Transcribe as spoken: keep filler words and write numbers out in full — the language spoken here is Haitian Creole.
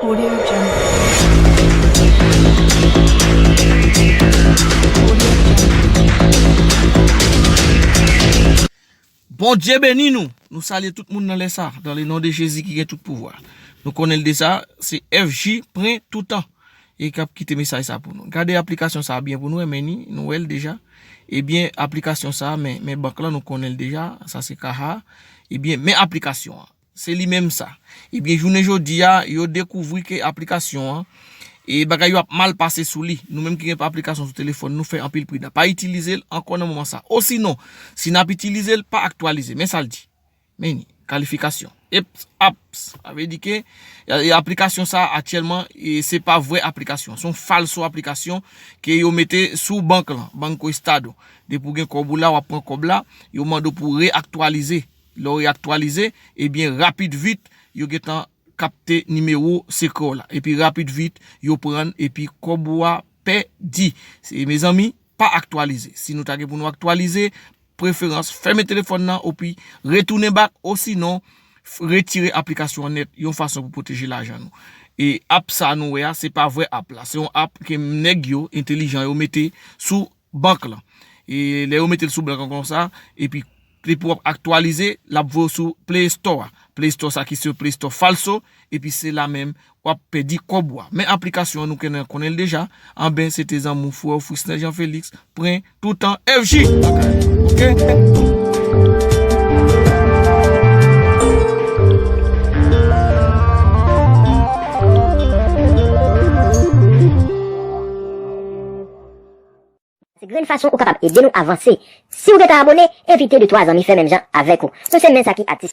Audio Jungle. Bondye beni nou. Nou salye tout moun nan lè sa, dans le nom de Jésus ki gen tout pouvwa. Nou konnen l deja, se F J pran tout tan e k ap kite mesaj sa pou nou. Gade aplikasyon sa byen pou nou, men ni, nou wè l deja. Ebyen, aplikasyon sa, men, men bank lan, nou konnen l deja, sa se Kaha. Ebyen, men aplikasyon an. Se li menm sa. Ebyen, jounen jodi a, yo dekouvri ke aplikasyon an, e bagay yo ap mal pase sou li. Nou menm ki gen aplikasyon sou telefòn, nou fè anpil pridan. Pa itilize l ankò nan moman sa. Osinon, si n ap itilize l, pa aktyalize. Men sa l di. Men ni, kalifikasyon. Eps, apps. Sa vle di ke, e, e aplikasyon sa aktyèlman, e se pa vrè aplikasyon. Se yon falso aplikasyon ke yo mete sou bank lan, Banco Estado. Depi w gen kòb ou la, w ap pran kòb la, yo mande w pou w reaktyalize. Lè w reaktyalize, ebyen, rapid vit, yo gentan kapte nimewo sekrè w la. Epi rapid vit, yo pran l, epi kòb ou a pèdi. Se, mezanmi, pa aktyalize. Si nou ta gen pou nou aktyalize, preferans, fèmen telefòn nan, epi retounen back, osinon, f-, retire aplikasyon an nèt, yon fason pou pwoteje lajan nou. E app sa nou wè a, se pa vrè app la. Se yon app ke nèg yo, entelijan yo, mete sou bank lan. E lè yo mete l sou bank lan konsa, epi depi w ap aktyalize, l ap voye w sou Play Store a. Play Store sa ki se Play Store falso, epi se la menm w ap pèdi kòb ou a. Men aplikasyon an nou konnen, konnen l deja. Anben, se te zanmi w, frè w, Frisner Jean Félix, pran tout tan F J. Ok? Se grenn fason ou kapab ede nou avanse. Si w gentan abone, envite de twa zanmi fè menm jan avèk ou. Nou se men sa ki atis.